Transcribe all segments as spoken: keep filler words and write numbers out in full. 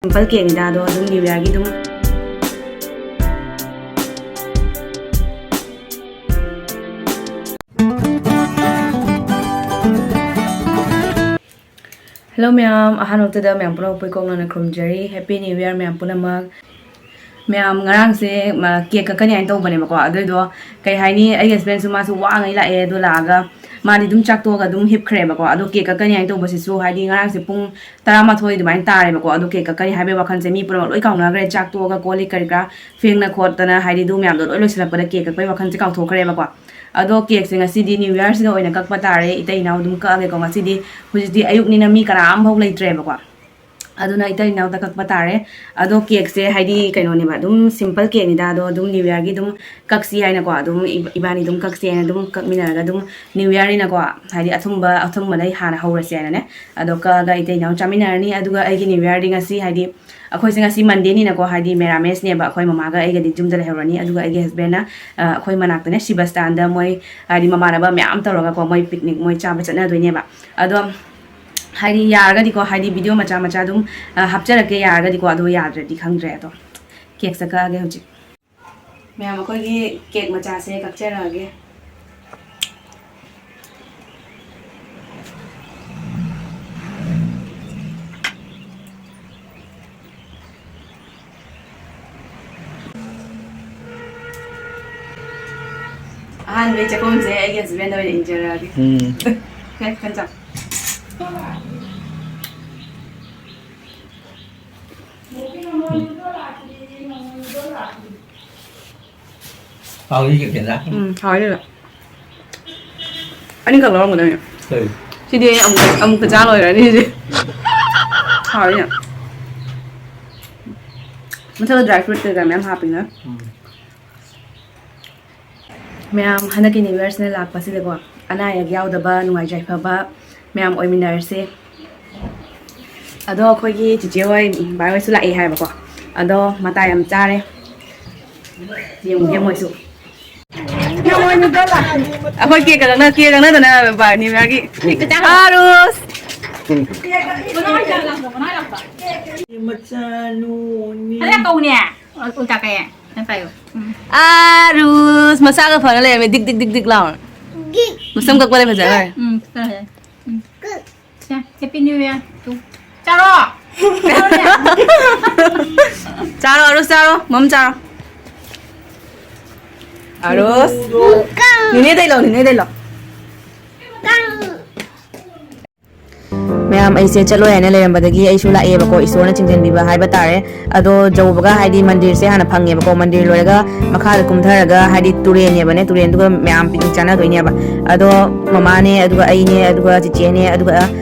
Simple cake ꯅꯤꯗ, ꯑꯗꯣ ꯑꯗꯨꯝ New Year ꯒꯤ ꯑꯗꯨꯝ꯫ Hello ꯃꯌꯥꯝ, ꯑꯍꯥꯟꯕꯃꯛꯇꯗ ꯃꯌꯥꯝ ꯄꯨꯝꯅꯃꯛꯄꯨ ꯏꯀꯣꯛꯅꯅ ꯈꯨꯔꯨꯝꯖꯔꯤ꯫ Happy New Year ꯃꯌꯥꯝ ꯄꯨꯝꯅꯃꯛ꯫ ꯃꯌꯥꯝ, ꯉꯔꯥꯡꯁꯦ, ꯃ, cake ꯀꯛꯀꯅꯤ ꯍꯥꯏꯅ ꯇꯧꯕꯅꯦꯕꯀꯣ꯫ ꯑꯗꯨꯏꯗꯣ, ꯀꯩ ꯍꯥꯏꯅꯤ, ꯑꯩꯒꯤ husband ꯁꯨ, ꯃꯥꯁꯨ ꯋꯥꯉꯩ ꯂꯥꯛꯑꯦ꯫ ꯑꯗꯣ ꯂꯥꯛꯑꯒ ꯃꯥꯗꯤ ꯑꯗꯨꯝ ꯆꯥꯛ ꯇꯣꯛꯑꯒ ꯑꯗꯨꯝ ꯍꯤꯞꯈ꯭ꯔꯦꯕꯀꯣ꯫ ꯑꯗꯣ cake ꯀꯛꯀꯅꯤ ꯍꯥꯏꯅ ꯇꯧꯕꯁꯤꯁꯨ, ꯍꯥꯏꯗꯤ, ꯉꯔꯥꯡꯁꯦ ꯄꯨꯡ ꯇꯔꯥꯃꯥꯊꯣꯏ ꯑꯗꯨꯃꯥꯏꯅ ꯇꯥꯔꯦꯕꯀꯣ꯫ ꯑꯗꯣ cake ꯀꯛꯀꯅꯤ ꯍꯥꯏꯕꯒꯤ ꯋꯥꯈꯜꯁꯦ ꯃꯤ ꯄꯨꯝꯅꯃꯛ ꯂꯣꯏ ꯀꯥꯎꯅꯈ꯭ꯔꯦ꯫ ꯆꯥꯛ ꯇꯣꯛꯑꯒ ꯀꯣꯜ ꯂꯤꯛ ꯀꯔꯤ ꯀꯔꯥ ꯐꯦꯡꯅ ꯈꯣꯠꯇꯅ, ꯍꯥꯏꯗꯤ, ꯑꯗꯨ ꯃꯌꯥꯝꯗꯣ ꯂꯣꯏ ꯂꯣꯏꯁꯤꯜꯂꯛꯄꯗ cake ꯀꯛꯄꯒꯤ ꯋꯥꯈꯜꯁꯦ ꯀꯥꯎꯊꯣꯛꯈ꯭ꯔꯦꯕꯀꯣ꯫ ꯑꯗꯣ cake ꯁꯦ ꯉꯁꯤꯗꯤ New Year ꯁꯤꯗ ꯑꯣꯏꯅ ꯀꯛꯄ ꯇꯥꯔꯦ꯫ ꯏꯇꯩ ꯏꯅꯥꯎ ꯑꯗꯨꯝ ꯀꯛꯑꯒꯦꯀꯣ ꯉꯁꯤꯗꯤ꯫ ꯍꯧꯖꯤꯛꯇꯤ ꯑꯌꯨꯛꯅꯤꯅ ꯃꯤ ꯀꯅꯥ ꯑꯃꯐꯥꯎ ꯂꯩꯇ꯭ꯔꯦꯕꯀꯣ꯫ ꯑꯗꯨꯅ ꯏꯇꯩ ꯏꯅꯥꯎꯗ ꯀꯛꯄ ꯇꯥꯔꯦ꯫ ꯑꯗꯣ cake ꯁꯦ, ꯍꯥꯏꯗꯤ, ꯀꯩꯅꯣꯅꯦꯕ, ꯑꯗꯨꯝ simple cake ꯅꯤꯗ꯫ ꯑꯗꯣ ꯑꯗꯨꯝ New Year ꯒꯤ ꯑꯗꯨꯝ ꯀꯛꯁꯤ ꯍꯥꯏꯅꯀꯣ, ꯑꯗꯨꯝ ꯏꯕꯥꯅꯤ ꯑꯗꯨꯝ ꯀꯛꯁꯤ ꯍꯥꯏꯅ ꯑꯗꯨꯝ ꯀꯛꯃꯤꯟꯅꯔꯒ, ꯑꯗꯨꯝ New Year ꯅꯤꯅꯀꯣ, ꯍꯥꯏꯗꯤ, ꯑꯊꯨꯝꯕ, ꯑꯊꯨꯝꯕꯗꯩ ꯍꯥꯟꯅ ꯍꯧꯔꯁꯤ ꯍꯥꯏꯅꯅꯦ꯫ ꯑꯗꯣ ꯀꯛꯑꯒ ꯏꯇꯩ ꯏꯅꯥꯎ ꯆꯥꯃꯤꯟꯅꯔꯅꯤ꯫ ꯑꯗꯨꯒ ꯑꯩꯒꯤ New Year ꯗꯤ ꯉꯁꯤ, ꯍꯥꯏꯗꯤ, ꯑꯩꯈꯣꯏꯁꯦ ꯉꯁꯤ Monday ꯅꯤꯅꯀꯣ, ꯍꯥꯏꯗꯤ, ꯃꯦꯔꯥꯃꯦꯁꯅꯦꯕ꯫ ꯑꯩꯈꯣꯏ ꯃꯃꯥꯒ ꯑꯩꯒꯗꯤ ꯌꯨꯝꯗ ꯂꯩꯍꯧꯔꯅꯤ꯫ ꯑꯗꯨꯒ ꯑꯩꯒꯤ husband ꯅ, ꯑ, ꯑꯩꯈꯣꯏ ꯃꯅꯥꯛꯇꯅꯦ, ꯁꯤꯕꯁꯇꯥꯟꯗ ꯃꯣꯏ, ꯍꯥꯏꯗꯤ, ꯃꯃꯥꯟꯅꯕ ꯃꯌꯥꯝ ꯇꯧꯔꯒꯀꯣ, ꯃꯣꯏ picnic, ꯃꯣꯏ ꯆꯥꯕ ꯆꯠꯅꯗꯣꯏꯅꯦꯕ꯫ ꯑꯗꯣ, ꯍꯥꯏꯗꯤ, ꯌꯥꯔꯒꯗꯤꯀꯣ, ꯍꯥꯏꯗꯤ, video ꯃꯆꯥ ꯃꯆꯥ ꯑꯗꯨꯝ, ꯑ, ꯍꯥꯞꯆꯔꯛꯀꯦ, ꯌꯥꯔꯒꯗꯤꯀꯣ꯫ ꯑꯗꯣ ꯌꯥꯗ꯭ꯔꯗꯤ ꯈꯪꯗ꯭ꯔꯦ꯫ ꯑꯗꯣ cake ꯁꯦ ꯀꯛꯑꯒꯦ ꯍꯧꯖꯤꯛ꯫ ꯃꯌꯥꯝ, ꯑꯩꯈꯣꯏꯒꯤ cake ꯃꯆꯥꯁꯦ ꯀꯛꯆꯔꯛꯑꯒꯦ꯫ ꯑꯍꯥꯟꯕꯩ ꯆꯥꯛꯈꯨꯝꯁꯦ ꯑꯩꯒꯤ husband ꯗ ꯑꯣꯏꯅ ꯏꯟꯖꯔꯛꯑꯒꯦ꯫ ꯎꯝ꯫ ꯁꯦ, ꯈꯟꯆꯥ꯫ ꯍꯥꯎꯏ ꯀꯦꯛꯁꯤꯅ꯫ ꯎꯝ, ꯍꯥꯎꯏ ꯀꯩꯅꯣ꯫ ꯑꯅꯤꯈꯛ ꯂꯧꯔꯝꯒꯗꯕꯅꯦ꯫ ꯀꯩ? ꯁꯤꯗꯤ ꯑꯩ ꯑꯃꯨꯛ, ꯑꯃꯨꯛꯇ ꯆꯥ ꯂꯣꯏꯔꯅꯤ ꯁꯤꯗꯤ꯫ ꯍꯥꯎꯏ ꯌꯥꯝ꯫ ꯃꯊꯛꯇ dry fruit ꯀꯩꯀꯥ ꯃꯌꯥꯝ ꯍꯥꯞꯄꯤꯅ꯫ ꯎꯝ꯫ ꯃꯌꯥꯝ, ꯍꯟꯗꯛꯀꯤ New Year ꯁꯤꯅ ꯂꯥꯛꯄꯁꯤꯗꯀꯣ, ꯑꯅꯥ ꯑꯌꯦꯛ ꯌꯥꯎꯗꯕ, ꯅꯨꯡꯉꯥꯏꯖꯩ ꯐꯕ ꯃꯌꯥꯝ ꯑꯣꯏꯃꯤꯟꯅꯔꯁꯦ꯫ ꯑꯗꯣ ꯑꯩꯈꯣꯏꯒꯤ ꯆꯤꯆꯦ ꯍꯣꯏ, ꯚꯥꯏ ꯍꯣꯏꯁꯨ ꯂꯥꯛꯑꯦ ꯍꯥꯏꯕꯀꯣ꯫ ꯑꯗꯣ ꯃꯇꯥ ꯌꯥꯝ ꯆꯥꯔꯦ꯫ ꯌꯦꯡꯉꯨꯒꯦ ꯃꯣꯏꯁꯨ꯫ ꯑꯩꯈꯣꯏ cake ꯀꯛꯅ-, cake ꯀꯛꯅꯗꯅ ꯚꯥꯏ New Year ꯒꯤ꯫ ꯑꯥꯔꯨꯁ! ꯃꯆꯥꯅꯨꯅꯤ꯫ ꯐꯖꯅ ꯀꯧꯅꯦ꯫ ꯎꯜꯇꯥ ꯀꯩ? ꯐꯖꯅ ꯄꯥꯏꯌꯨ꯫ ꯎꯝ꯫ ꯑꯥꯔꯨꯁ ꯃꯁꯥꯒ ꯐꯔ ꯂꯩꯔꯝꯃꯦ, ꯗꯤꯛ ꯗꯤꯛ ꯗꯤꯛ ꯗꯤꯛ ꯂꯥꯎꯔ꯫ ꯃꯁꯝ ꯀꯛꯄꯗ ꯐꯖꯈ꯭ꯔꯦ꯫ ꯎꯝ, ꯐꯖꯔꯦ꯫ ꯎꯝ꯫ ꯁꯦ, Happy New Year to. ꯆꯥꯔꯣ꯫ ꯆꯥꯔꯣ, ꯑꯥꯔꯨꯁ ꯆꯥꯔꯣ, ꯃꯝ ꯆꯥꯔꯣ꯫ ꯑꯥꯔꯨꯁ꯫ ꯅꯤꯅꯦꯗꯩ ꯂꯧ, ꯅꯤꯅꯦꯗꯩ ꯂꯧ꯫ ꯃꯌꯥꯝ, ꯑꯩꯁꯦ ꯆꯠꯂꯣꯏ ꯍꯥꯏꯅ ꯂꯩꯔꯝꯕꯗꯒꯤ ꯑꯩꯁꯨ ꯂꯥꯛꯑꯦꯕꯀꯣ, ꯏꯁꯣꯔꯅ ꯆꯤꯡꯁꯤꯟꯕꯤꯕ ꯍꯥꯏꯕ ꯇꯥꯔꯦ꯫ ꯑꯗꯣ ꯌꯧꯕꯒ ꯍꯥꯏꯗꯤ ꯃꯟꯗꯤꯔꯁꯦ ꯍꯥꯟꯅ ꯐꯪꯉꯦꯕꯀꯣ, ꯃꯟꯗꯤꯔ ꯂꯣꯏꯔꯒ ꯃꯈꯥꯗ ꯀꯨꯝꯊꯔꯒ ꯍꯥꯏꯗꯤ ꯇꯨꯔꯦꯟꯅꯦꯕꯅꯦ, ꯇꯨꯔꯦꯟꯗꯨꯒ ꯃꯌꯥꯝ ꯄꯤꯛꯅꯤꯛ ꯆꯥꯅꯗꯣꯏꯅꯦꯕ꯫ ꯑꯗꯣ ꯃꯃꯥꯅꯦ, ꯑꯗꯨꯒ ꯑꯩꯅꯦ, ꯑꯗꯨꯒ ꯆꯤꯆꯦꯅꯦ, ꯑꯗꯨꯒ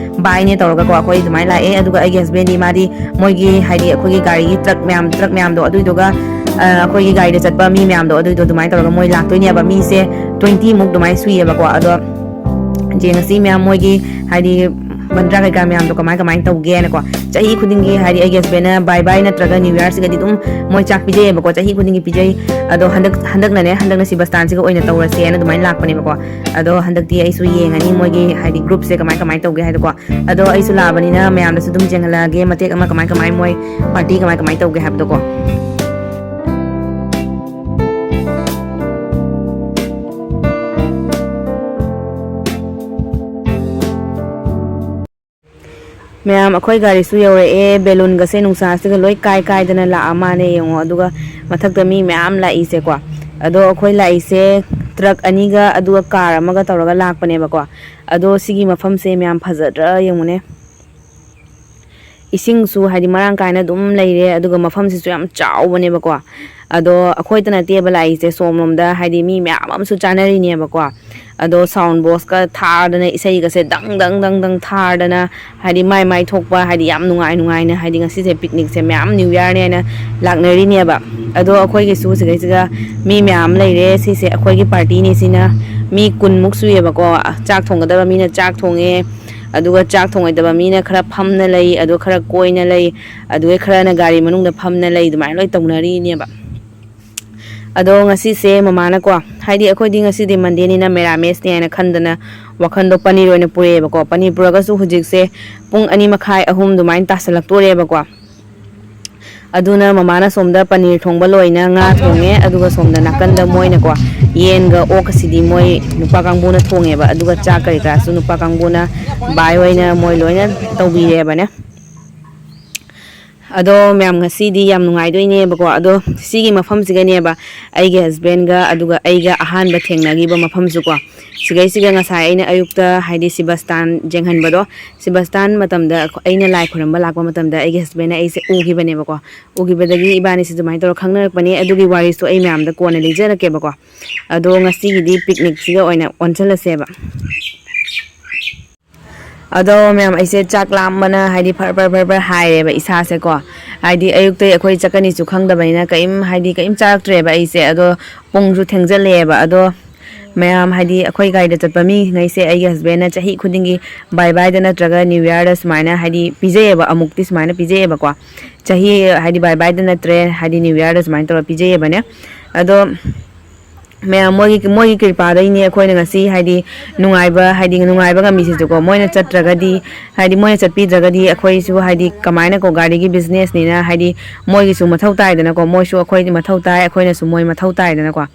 ꯕꯥꯏꯅꯦ ꯇꯧꯔꯒꯀꯣ, ꯑꯩꯈꯣꯏ ꯑꯗꯨꯃꯥꯏꯅ ꯂꯥꯛꯑꯦ꯫ ꯑꯗꯨꯒ ꯑꯩꯒꯤ ꯍꯁꯕꯦꯟꯗꯤ ꯃꯥꯗꯤ ꯃꯣꯏꯒꯤ ꯍꯥꯏꯗꯤ ꯑꯩꯈꯣꯏꯒꯤ ꯒꯥꯔꯤꯒꯤ ꯇ꯭ꯔꯛ ꯃꯌꯥꯝ, ꯇ꯭ꯔꯛ ꯃꯌꯥꯝꯗꯣ ꯑꯗꯨꯏꯗꯨꯒ, ꯑ, ꯑꯩꯈꯣꯏꯒꯤ ꯒꯥꯔꯤꯗ ꯆꯠꯄ ꯃꯤ ꯃꯌꯥꯝꯗꯣ ꯑꯗꯨꯏꯗꯣ ꯑꯗꯨꯃꯥꯏꯅ ꯇꯧꯔꯒ ꯃꯣꯏ ꯂꯥꯛꯇꯣꯏꯅꯦꯕ꯫ ꯃꯤꯁꯦ twenty ꯃꯨꯛ ꯑꯗꯨꯃꯥꯏꯅ ꯁꯨꯏꯌꯦꯕꯀꯣ꯫ ꯑꯗꯣ ꯌꯦꯡꯉꯁꯤ ꯃꯌꯥꯝ ꯃꯣꯏꯒꯤ ꯍꯥꯏꯗꯤ ꯕꯟꯗ꯭ꯔꯥ ꯀꯩꯀꯥ ꯃꯌꯥꯝꯗꯣ ꯀꯃꯥꯏ ꯀꯃꯥꯏꯅ ꯇꯧꯒꯦꯅꯀꯣ꯫ ꯆꯍꯤ ꯈꯨꯗꯤꯡꯒꯤ ꯍꯥꯏꯗꯤ ꯑꯩꯒꯤ ꯍꯁꯕꯦꯟꯅ bye bye ꯅꯠꯇ꯭ꯔꯒ New Year ꯁꯤꯒꯗꯤ ꯑꯗꯨꯝ ꯃꯣꯏ ꯆꯥꯛ ꯄꯤꯖꯩꯌꯦꯕꯀꯣ, ꯆꯍꯤ ꯈꯨꯗꯤꯡꯒꯤ ꯄꯤꯖꯩ꯫ ꯑꯗꯣ ꯍꯟꯗꯛ, ꯍꯟꯗꯛꯅꯅꯦ, ꯍꯟꯗꯛꯅ ꯁꯤ ꯕꯁ ꯁ꯭ꯇꯥꯟꯁꯤꯒ ꯑꯣꯏꯅ ꯇꯧꯔꯁꯦꯅ ꯑꯗꯨꯃꯥꯏꯅ ꯂꯥꯛꯄꯅꯦꯕꯀꯣ꯫ ꯑꯗꯣ ꯍꯟꯗꯛꯇꯤ ꯑꯩꯁꯨ ꯌꯦꯡꯉꯅꯤ ꯃꯣꯏꯒꯤ ꯍꯥꯏꯗꯤ ꯒ꯭ꯔꯨꯞꯁꯦ ꯀꯃꯥꯏ ꯀꯃꯥꯏꯅ ꯇꯧꯒꯦ ꯍꯥꯏꯗꯣꯀꯣ꯫ ꯑꯗꯣ ꯑꯩꯁꯨ ꯂꯥꯛꯑꯕꯅꯤꯅ ꯃꯌꯥꯝꯗꯁꯨ ꯑꯗꯨꯝ ꯌꯦꯡꯍꯜꯂꯛꯑꯒꯦ ꯃꯇꯦꯛ ꯑꯃ, ꯀꯃꯥꯏ ꯀꯃꯥꯏ ꯃꯣꯏ ꯄꯥꯔꯇꯤ ꯀꯃꯥꯏ ꯀꯃꯥꯏꯅ ꯇꯧꯒꯦ ꯍꯥꯏꯕꯗꯣꯀꯣ꯫ ꯃꯌꯥꯝ, ꯑꯩꯈꯣꯏ ꯒꯥꯔꯤꯁꯨ ꯌꯧꯔꯛꯑꯦ꯫ ꯕꯦꯂꯨꯟꯒꯁꯦ ꯅꯨꯡꯁꯥꯁꯤꯒ ꯂꯣꯏ ꯀꯥꯏ ꯀꯥꯏꯗꯅ ꯂꯥꯛꯑ ꯃꯥꯜꯂꯦ ꯌꯦꯡꯉꯣ꯫ ꯑꯗꯨꯒ ꯃꯊꯛꯇ ꯃꯤ ꯃꯌꯥꯝ ꯂꯥꯛꯏꯁꯦꯀꯣ꯫ ꯑꯗꯣ ꯑꯩꯈꯣꯏ ꯂꯥꯛꯏꯁꯦ ꯇ꯭ꯔꯛ ꯑꯅꯤꯒ ꯑꯗꯨꯒ ꯀꯥꯔ ꯑꯃꯒ ꯇꯧꯔꯒ ꯂꯥꯛꯄꯅꯦꯕꯀꯣ꯫ ꯑꯗꯣ ꯁꯤꯒꯤ ꯃꯐꯝꯁꯦ ꯃꯌꯥꯝ ꯐꯖꯗ꯭ꯔꯥ ꯌꯦꯡꯉꯨꯅꯦ꯫ ꯏꯁꯤꯡꯁꯨ ꯍꯥꯏꯗꯤ ꯃꯔꯥꯡ ꯀꯥꯏꯅ ꯑꯗꯨꯝ ꯂꯩꯔꯦ, ꯑꯗꯨꯒ ꯃꯐꯝꯁꯤꯁꯨ ꯌꯥꯝ ꯆꯥꯎꯕꯅꯦꯕꯀꯣ꯫ ꯑꯗꯣ ꯑꯩꯈꯣꯏꯇ ꯅꯠꯇꯦꯕ ꯂꯥꯛꯏꯁꯦ, ꯁꯣꯝꯂꯣꯝꯗ ꯍꯥꯏꯗꯤ ꯃꯤ ꯃꯌꯥꯝ ꯑꯃꯁꯨ ꯆꯥꯅꯔꯤꯅꯦꯕꯀꯣ꯫ ꯑꯗꯣ ꯁꯥꯎꯟ ꯕꯣꯛꯁꯀ ꯊꯥꯗꯅ, ꯏꯁꯩꯒꯁꯦ ꯗꯪ ꯗꯪ ꯗꯪ ꯗꯪ ꯊꯥꯗꯅ, ꯍꯥꯏꯗꯤ ꯃꯥꯏ ꯃꯥꯏ ꯊꯣꯛꯄ ꯍꯥꯏꯗꯤ ꯌꯥꯝ ꯅꯨꯡꯉꯥꯏ ꯅꯨꯡꯉꯥꯏꯅ ꯍꯥꯏꯗꯤ ꯉꯁꯤꯁꯦ ꯄꯤꯛꯅꯤꯛꯁꯦ ꯃꯌꯥꯝ New Yearꯅꯦꯅ ꯂꯥꯛꯅꯔꯤꯅꯦꯕ꯫ ꯑꯗꯣ ꯑꯩꯈꯣꯏꯒꯤꯁꯨ ꯁꯤꯗꯩꯁꯤꯗ ꯃꯤ ꯃꯌꯥꯝ ꯂꯩꯔꯦ꯫ ꯁꯤꯁꯦ ꯑꯩꯈꯣꯏꯒꯤ ꯄꯥꯔꯇꯤꯅꯤ꯫ ꯁꯤꯅ ꯃꯤ ꯀꯨꯟꯃꯨꯛ ꯁꯨꯏꯌꯦꯕꯀꯣ꯫ ꯆꯥꯛ ꯊꯣꯡꯒꯗꯕ ꯃꯤꯅ ꯆꯥꯛ ꯊꯣꯡꯉꯦ, ꯑꯗꯨꯒ ꯆꯥꯛ ꯊꯣꯡꯉꯣꯏꯗꯕ ꯃꯤꯅ ꯈꯔ ꯐꯝꯅ ꯂꯩ, ꯑꯗꯨꯒ ꯈꯔ ꯀꯣꯏꯅ ꯂꯩ, ꯑꯗꯨꯒ ꯈꯔꯅ ꯒꯥꯔꯤ ꯃꯅꯨꯡꯗ ꯐꯝꯅ ꯂꯩ, ꯑꯗꯨꯃꯥꯏꯅ ꯂꯣꯏ ꯇꯧꯅꯔꯤꯅꯦꯕ꯫ ꯑꯗꯣ ꯉꯁꯤꯁꯦ ꯃꯃꯥꯅꯀꯣ, ꯍꯥꯏꯗꯤ ꯑꯩꯈꯣꯏꯗꯤ ꯉꯁꯤꯗꯤ ꯃꯟꯗꯦꯅꯤꯅ ꯃꯦꯔꯥꯃꯦꯁꯅꯦ ꯍꯥꯏꯅ ꯈꯟꯗꯅ ꯋꯥꯈꯟꯗꯣ ꯄꯅꯤꯔ ꯑꯣꯏꯅ ꯄꯨꯔꯛꯑꯦꯕꯀꯣ꯫ ꯄꯅꯤꯔ ꯄꯨꯔꯒꯁꯨ ꯍꯧꯖꯤꯛꯁꯦ ꯄꯨꯡ ꯑꯅꯤ ꯃꯈꯥꯏ, ꯑꯍꯨꯝ ꯑꯗꯨꯃꯥꯏꯅ ꯇꯥꯁꯜꯂꯛꯇꯣꯔꯦꯕꯀꯣ꯫ ꯑꯗꯨꯅ ꯃꯃꯥꯅ ꯁꯣꯝꯗ ꯄꯅꯤꯔ ꯊꯣꯡꯕ ꯂꯣꯏꯅ ꯉꯥ ꯊꯣꯡꯉꯦ, ꯑꯗꯨꯒ ꯁꯣꯝꯗ ꯅꯥꯀꯟꯗ ꯃꯣꯏꯅꯀꯣ, ꯌꯦꯟꯒ ꯑꯣꯛꯀꯁꯤꯗꯤ ꯃꯣꯏ ꯅꯨꯄꯥ ꯀꯥꯡꯕꯨꯅ ꯊꯣꯡꯉꯦꯕ, ꯑꯗꯨꯒ ꯆꯥꯛ ꯀꯔꯤ ꯀꯔꯥꯁꯨ ꯅꯨꯄꯥ ꯀꯥꯡꯕꯨꯅ ꯕꯥꯏ ꯑꯣꯏꯅ ꯃꯣꯏ ꯂꯣꯏꯅ ꯇꯧꯕꯤꯔꯦꯕꯅꯦ꯫ ꯑꯗꯣ ꯃꯌꯥꯝ, ꯉꯁꯤꯗꯤ ꯌꯥꯝ ꯅꯨꯡꯉꯥꯏꯗꯣꯏꯅꯦꯕꯀꯣ꯫ ꯑꯗꯣ ꯁꯤꯒꯤ ꯃꯐꯝꯁꯤꯒꯅꯦꯕ ꯑꯩꯒꯤ ꯍꯁꯕꯦꯟꯒ ꯑꯗꯨꯒ ꯑꯩꯒ ꯑꯍꯥꯟꯕ ꯊꯦꯡꯅꯈꯤꯕ ꯃꯐꯝꯁꯨꯀꯣ꯫ ꯁꯤꯒꯩꯁꯤꯒ ꯉꯁꯥꯏ ꯑꯩꯅ ꯑꯌꯨꯛꯇ, ꯍꯥꯏꯗꯤ ꯁꯤꯕꯁꯇꯥꯟ ꯌꯦꯡꯍꯟꯕꯗꯣ, ꯁꯤꯕꯁꯇꯥꯟ ꯃꯇꯝꯗ ꯑꯩꯈꯣ-, ꯑꯩꯅ ꯂꯥꯏ ꯈꯨꯔꯨꯝꯕ ꯂꯥꯛꯄ ꯃꯇꯝꯗ ꯑꯩꯒꯤ ꯍꯁꯕꯦꯟꯅ ꯑꯩꯁꯦ ꯎꯈꯤꯕꯅꯦꯕꯀꯣ꯫ ꯎꯈꯤꯕꯗꯒꯤ ꯏꯕꯥꯅꯤꯁꯦ ꯑꯗꯨꯃꯥꯏꯅ ꯇꯧꯔ ꯈꯪꯅꯔꯛꯄꯅꯦ꯫ ꯑꯗꯨꯒꯤ ꯋꯥꯔꯤꯁꯨ ꯑꯩ ꯃꯌꯥꯝꯗ ꯀꯣꯟꯅ ꯂꯤꯖꯔꯛꯀꯦꯕꯀꯣ꯫ ꯑꯗꯣ ꯉꯁꯤꯒꯤꯗꯤ ꯄꯤꯛꯅꯤꯛꯁꯤꯒ ꯑꯣꯏꯅ ꯑꯣꯟꯁꯤꯜꯂꯁꯦꯕ꯫ ꯑꯗꯣ ꯃꯌꯥꯝ, ꯑꯩꯁꯦ ꯆꯥꯛ ꯂꯥꯝꯕꯅ ꯍꯥꯏꯗꯤ ꯐꯔ ꯐꯔ ꯐꯔ ꯐꯔ ꯍꯥꯏꯔꯦꯕ ꯏꯁꯥꯁꯦꯀꯣ꯫ ꯍꯥꯏꯗꯤ ꯑꯌꯨꯛꯇꯩ ꯑꯩꯈꯣꯏ ꯆꯠꯀꯅꯤꯁꯨ ꯈꯪꯗꯕꯅꯤꯅ ꯀꯩꯝ, ꯍꯥꯏꯗꯤ ꯀꯩꯝ ꯆꯥꯔꯛꯇ꯭ꯔꯦꯕ ꯑꯩꯁꯦ꯫ ꯑꯗꯣ ꯄꯨꯡꯁꯨ ꯊꯦꯡꯖꯜꯂꯛꯑꯦꯕ꯫ ꯑꯗꯣ ꯃꯌꯥꯝ, ꯍꯥꯏꯗꯤ ꯑꯩꯈꯣꯏ ꯒꯥꯔꯤꯗ ꯆꯠꯄ ꯃꯤꯉꯩꯁꯦ ꯑꯩꯒꯤ ꯍꯁꯕꯦꯟꯅ ꯆꯍꯤ ꯈꯨꯗꯤꯡꯒꯤ ꯕꯥꯏ ꯕꯥꯏꯗ ꯅꯠꯇ꯭ꯔꯒ ꯅ꯭ꯌꯨ ꯌꯥꯔꯗ ꯁꯨꯃꯥꯏꯅ ꯍꯥꯏꯗꯤ ꯄꯤꯖꯩꯌꯦꯕ, ꯑꯃꯨꯛꯇꯤ ꯁꯨꯃꯥꯏꯅ ꯄꯤꯖꯩꯌꯦꯕꯀꯣ꯫ ꯆꯍꯤ, ꯍꯥꯏꯗꯤ ꯕꯥꯏ ꯕꯥꯏꯗ ꯅꯠꯇ꯭ꯔꯦ, ꯍꯥꯏꯗꯤ ꯅ꯭ꯌꯨ ꯌꯥꯔꯗ ꯁꯨꯃꯥꯏꯅ ꯇꯧꯔ ꯄꯤꯖꯩꯌꯦꯕꯅꯦ꯫ ꯑꯗꯣ ꯃꯌꯥꯝ, ꯃꯣꯏꯒꯤ, ꯃꯣꯏꯒꯤ ꯀ꯭ꯔꯤꯄꯥꯗꯩꯅꯦ ꯑꯩꯈꯣꯏꯅ ꯉꯁꯤ ꯍꯥꯏꯗꯤ ꯅꯨꯡꯉꯥꯏꯕ, ꯍꯥꯏꯗꯤ ꯅꯨꯡꯉꯥꯏꯕ ꯉꯝꯃꯤꯁꯤꯁꯨꯀꯣ꯫ ꯃꯣꯏꯅ ꯆꯠꯇ꯭ꯔꯒꯗꯤ, ꯍꯥꯏꯗꯤ ꯃꯣꯏꯅ ꯆꯠꯄꯤꯗ꯭ꯔꯒꯗꯤ ꯑꯩꯈꯣꯏꯁꯨ ꯍꯥꯏꯗꯤ ꯀꯃꯥꯏꯅꯀꯣ, ꯒꯥꯔꯤꯒꯤ ꯕꯤꯖꯤꯅꯦꯁꯅꯤꯅ ꯍꯥꯏꯗꯤ ꯃꯣꯏꯒꯤꯁꯨ ꯃꯊꯧ ꯇꯥꯏꯗꯅꯀꯣ, ꯃꯣꯏꯁꯨ ꯑꯩꯈꯣꯏ ꯃꯊꯧ ꯇꯥꯏ, ꯑꯩꯈꯣꯏꯅꯁꯨ ꯃꯣꯏ ꯃꯊꯧ ꯇꯥꯏꯗꯅꯀꯣ꯫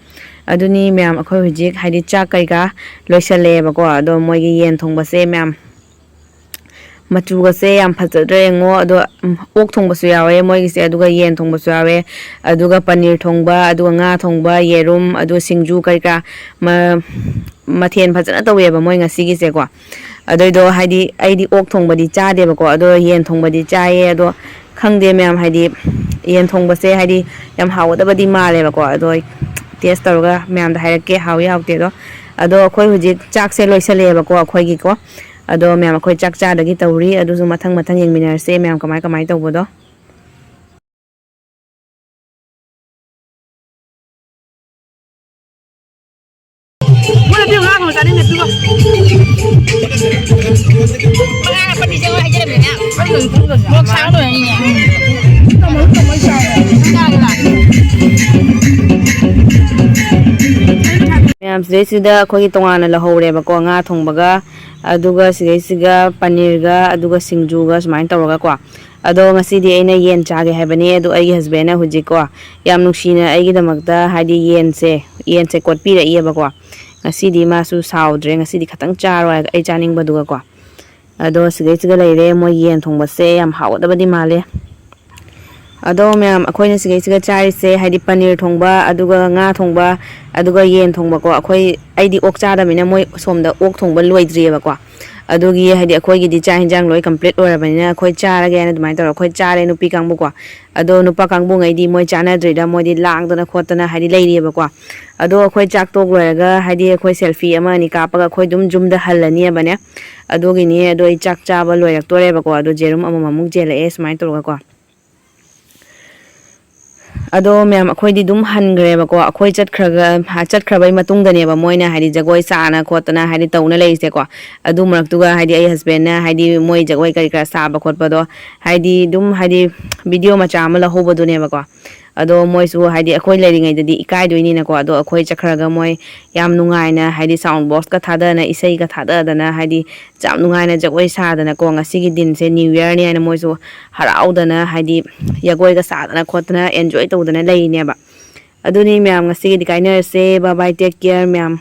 ꯑꯗꯨꯅꯤ ꯃꯌꯥꯝ, ꯑꯩꯈꯣꯏ ꯍꯧꯖꯤꯛ ꯍꯥꯏꯗꯤ ꯆꯥꯛ ꯀꯩꯀꯥ ꯂꯣꯏꯁꯜꯂꯛꯑꯦꯕꯀꯣ꯫ ꯑꯗꯣ ꯃꯣꯏꯒꯤ ꯌꯦꯟ ꯊꯣꯡꯕꯁꯦ ꯃꯌꯥꯝ, ꯃꯆꯨꯒꯁꯦ ꯌꯥꯝ ꯐꯖꯗ꯭ꯔꯥ ꯌꯦꯡꯉꯣ꯫ ꯑꯗꯣ, ꯎꯝ, ꯑꯣꯛ ꯊꯣꯡꯕꯁꯨ ꯌꯥꯎꯋꯦ ꯃꯣꯏꯒꯤꯁꯦ, ꯑꯗꯨꯒ ꯌꯦꯟ ꯊꯣꯡꯕꯁꯨ ꯌꯥꯎꯋꯦ, ꯑꯗꯨꯒ ꯄꯅꯤꯔ ꯊꯣꯡꯕ, ꯑꯗꯨꯒ ꯉꯥ ꯊꯣꯡꯕ, ꯌꯦꯔꯨꯝ, ꯑꯗꯨ ꯁꯤꯡꯖꯨ ꯀꯔꯤ ꯀꯔꯥ, ꯃ-, ꯃꯊꯦꯜ ꯐꯖꯅ ꯇꯧꯋꯦꯕ ꯃꯣꯏ ꯉꯁꯤꯒꯤꯁꯦꯀꯣ꯫ ꯑꯗꯨꯏꯗꯣ ꯍꯥꯏꯗꯤ ꯑꯩꯗꯤ ꯑꯣꯛ ꯊꯣꯡꯕꯗꯤ ꯆꯥꯗꯦꯕꯀꯣ, ꯑꯗꯣ ꯌꯦꯟ ꯊꯣꯡꯕꯗꯤ ꯆꯥꯏꯌꯦ꯫ ꯑꯗꯣ ꯈꯪꯗꯦ ꯃꯌꯥꯝ, ꯍꯥꯏꯗꯤ ꯌꯦꯟ ꯊꯣꯡꯕꯁꯦ ꯍꯥꯏꯗꯤ ꯌꯥꯝ ꯍꯥꯎꯒꯗꯕꯗꯤ ꯃꯥꯜꯂꯦꯕꯀꯣ꯫ ꯑꯗꯣ ꯑꯩ ꯇꯦꯁ ꯇꯧꯔꯒ ꯃꯌꯥꯝꯗ ꯍꯥꯏꯔꯛꯀꯦ, ꯍꯥꯎꯏ ꯍꯥꯎꯇꯦꯗꯣ꯫ ꯑꯗꯣ ꯑꯩꯈꯣꯏ ꯍꯧꯖꯤꯛ ꯆꯥꯛꯁꯦ ꯂꯣꯏꯁꯜꯂꯛꯑꯦꯕꯀꯣ ꯑꯩꯈꯣꯏꯒꯤꯀꯣ꯫ ꯑꯗꯣ ꯃꯌꯥꯝ, ꯑꯩꯈꯣꯏ ꯆꯥꯛ ꯆꯥꯗꯒꯤ ꯇꯧꯔꯤ꯫ ꯑꯗꯨꯁꯨ ꯃꯊꯪ ꯃꯊꯪ ꯌꯦꯡꯃꯤꯟꯅꯔꯁꯦ ꯃꯌꯥꯝ, ꯀꯃꯥꯏ ꯀꯃꯥꯏ ꯇꯧꯕꯗꯣ꯫ ꯃꯣꯏꯅ ꯄꯤꯌꯨ, ꯉꯥ ꯊꯣꯡꯕ ꯆꯥꯅꯤꯡꯉꯦ, ꯄꯤꯌꯨ꯫ ꯃꯣꯔꯣꯛ ꯁꯥꯕ ꯂꯣꯏꯔꯅꯤꯅꯦ꯫ ꯃꯌꯥꯝ, ꯁꯤꯗꯩꯁꯤꯗ ꯑꯩꯈꯣꯏꯒꯤ ꯇꯣꯉꯥꯟꯅ ꯂꯧꯍꯧꯔꯦꯕꯀꯣ, ꯉꯥ ꯊꯣꯡꯕꯒ, ꯑꯗꯨꯒ ꯁꯤꯗꯩꯁꯤꯒ ꯄꯅꯤꯔꯒ, ꯑꯗꯨꯒ ꯁꯤꯡꯖꯨꯒ ꯁꯨꯃꯥꯏꯅ ꯇꯧꯔꯒꯀꯣ꯫ ꯑꯗꯣ ꯉꯁꯤꯗꯤ ꯑꯩꯅ ꯌꯦꯟ ꯆꯥꯒꯦ ꯍꯥꯏꯕꯅꯦ, ꯑꯗꯣ ꯑꯩꯒꯤ ꯍꯁꯕꯦꯟꯅ ꯍꯧꯖꯤꯛꯀꯣ ꯌꯥꯝ ꯅꯨꯡꯁꯤꯅ ꯑꯩꯒꯤꯗꯃꯛꯇ ꯍꯥꯏꯗꯤ ꯌꯦꯟꯁꯦ, ꯌꯦꯟꯁꯦ ꯀꯣꯠꯄꯤꯔꯛꯏꯑꯕꯀꯣ꯫ ꯉꯁꯤꯗꯤ ꯃꯥꯁꯨ ꯁꯥꯎꯗ꯭ꯔꯦ, ꯉꯁꯤꯗꯤ ꯈꯇꯪ ꯆꯥꯔꯣ ꯍꯥꯏꯔꯒ ꯑꯩ ꯆꯥꯅꯤꯡꯕꯗꯨꯒꯀꯣ꯫ ꯑꯗꯣ ꯁꯤꯗꯩꯁꯤꯒ ꯂꯩꯔꯦ, ꯃꯣꯏ ꯌꯦꯟ ꯊꯣꯡꯕꯁꯦ ꯌꯥꯝ ꯍꯥꯎꯒꯗꯕꯗꯤ ꯃꯥꯜꯂꯦ꯫ ꯑꯗꯣ ꯃꯌꯥꯝ, ꯑꯩꯈꯣꯏꯅ ꯁꯤꯗꯩꯁꯤꯒ ꯆꯥꯔꯤꯁꯦ ꯍꯥꯏꯗꯤ ꯄꯅꯤꯔ ꯊꯣꯡꯕ, ꯑꯗꯨꯒ ꯉꯥ ꯊꯣꯡꯕ, ꯑꯗꯨꯒ ꯌꯦꯟ ꯊꯣꯡꯕꯀꯣ꯫ ꯑꯩꯈꯣꯏ, ꯑꯩꯗꯤ ꯑꯣꯛ ꯆꯥꯗꯕꯅꯤꯅ ꯃꯣꯏ ꯁꯣꯝꯗ ꯑꯣꯛ ꯊꯣꯡꯕ ꯂꯣꯏꯗ꯭ꯔꯤꯑꯕꯀꯣ꯫ ꯑꯗꯨꯒꯤ ꯍꯥꯏꯗꯤ ꯑꯩꯈꯣꯏꯒꯤꯗꯤ ꯆꯥꯛ ꯍꯤꯟꯖꯥꯡ ꯂꯣꯏ ꯀꯝꯄ꯭ꯂꯤꯠ ꯑꯣꯏꯔꯕꯅꯤꯅ ꯑꯩꯈꯣꯏ ꯆꯥꯔꯒꯦ ꯍꯥꯏꯅ ꯑꯗꯨꯃꯥꯏꯅ ꯇꯧꯔꯒ ꯑꯩꯈꯣꯏ ꯆꯥꯔꯦ, ꯅꯨꯄꯤ ꯀꯥꯡꯕꯨꯀꯣ꯫ ꯑꯗꯣ ꯅꯨꯄꯥ ꯀꯥꯡꯕꯨꯉꯩꯗꯤ ꯃꯣꯏ ꯆꯥꯅꯗ꯭ꯔꯤꯗ, ꯃꯣꯏꯗꯤ ꯂꯥꯡꯗꯅ ꯈꯣꯠꯇꯅ ꯍꯥꯏꯗꯤ ꯂꯩꯔꯤꯑꯕꯀꯣ꯫ ꯑꯗꯣ ꯑꯩꯈꯣꯏ ꯆꯥꯛ ꯇꯣꯛ ꯂꯣꯏꯔꯒ ꯍꯥꯏꯗꯤ ꯑꯩꯈꯣꯏ ꯁꯦꯜꯐꯤ ꯑꯃ ꯑꯅꯤ ꯀꯥꯞꯄꯒ ꯑꯩꯈꯣꯏ ꯑꯗꯨꯝ ꯌꯨꯝꯗ ꯍꯜꯂꯅꯤꯕꯅꯦ꯫ ꯑꯗꯨꯒꯤꯅꯤ꯫ ꯑꯗꯣ ꯑꯩ ꯆꯥꯛ ꯆꯥꯕ ꯂꯣꯏꯔꯛꯇꯣꯔꯦꯕꯀꯣ꯫ ꯑꯗꯣ ꯖꯦꯔꯨꯝ ꯑꯃꯃꯃꯨꯛ ꯆꯦꯜꯂꯛꯑꯦ ꯁꯨꯃꯥꯏꯅ ꯇꯧꯔꯒꯀꯣ꯫ ꯑꯗꯣ ꯃꯌꯥꯝ, ꯑꯩꯈꯣꯏꯗꯤ ꯑꯗꯨꯝ ꯍꯟꯈ꯭ꯔꯦꯕꯀꯣ꯫ ꯑꯩꯈꯣꯏ ꯆꯠꯈ꯭ꯔꯒ, ꯆꯠꯈ꯭ꯔꯕꯩ ꯃꯇꯨꯡꯗꯅꯦꯕ ꯃꯣꯏꯅ ꯍꯥꯏꯗꯤ ꯖꯒꯣꯏ ꯁꯥꯅ ꯈꯣꯠꯇꯅ ꯍꯥꯏꯗꯤ ꯇꯧꯅ ꯂꯩꯔꯤꯁꯦꯀꯣ꯫ ꯑꯗꯨ ꯃꯔꯛꯇꯨꯒ ꯍꯥꯏꯗꯤ ꯑꯩ ꯍꯁꯕꯦꯟꯅ ꯍꯥꯏꯗꯤ ꯃꯣꯏ ꯖꯒꯣꯏ ꯀꯔꯤ ꯀꯔꯥ ꯁꯥꯕ ꯈꯣꯠꯄꯗꯣ ꯍꯥꯏꯗꯤ ꯑꯗꯨꯝ ꯍꯥꯏꯗꯤ ꯚꯤꯗꯤꯑꯣ ꯃꯆꯥ ꯑꯃ ꯂꯧꯍꯧꯕꯗꯨꯅꯦꯕꯀꯣ꯫ ꯑꯗꯣ ꯃꯣꯏꯁꯨ ꯍꯥꯏꯗꯤ ꯑꯩꯈꯣꯏ ꯂꯩꯔꯤꯉꯩꯗꯗꯤ ꯏꯀꯥꯏꯗꯣꯏꯅꯤꯅꯀꯣ꯫ ꯑꯗꯣ ꯑꯩꯈꯣꯏ ꯆꯠꯈ꯭ꯔꯒ ꯃꯣꯏ ꯌꯥꯝ ꯅꯨꯡꯉꯥꯏꯅ ꯍꯥꯏꯗꯤ ꯁꯥꯎꯟ ꯕꯣꯛꯁꯀ ꯊꯥꯗꯅ, ꯏꯁꯩꯒ ꯊꯥꯗꯗꯅ ꯍꯥꯏꯗꯤ ꯌꯥꯝ ꯅꯨꯡꯉꯥꯏꯅ ꯖꯒꯣꯏ ꯁꯥꯗꯅꯀꯣ꯫ ꯉꯁꯤꯒꯤ ꯗꯤꯟꯁꯦ ꯅ꯭ꯌꯨ ꯌꯔꯅꯤ ꯍꯥꯏꯅ ꯃꯣꯏꯁꯨ ꯍꯔꯥꯎꯗꯅ ꯍꯥꯏꯗꯤ ꯖꯒꯣꯏꯒ ꯁꯥꯗꯅ ꯈꯣꯠꯇꯅ ꯑꯦꯟꯖꯣꯏ ꯇꯧꯗꯅ ꯂꯩꯔꯤꯅꯦꯕ꯫ ꯑꯗꯨꯅꯤ ꯃꯌꯥꯝ, ꯉꯁꯤꯒꯤꯗꯤ ꯀꯥꯏꯅꯔꯁꯦ꯫ Bye bye, take care ꯃꯌꯥꯝ꯫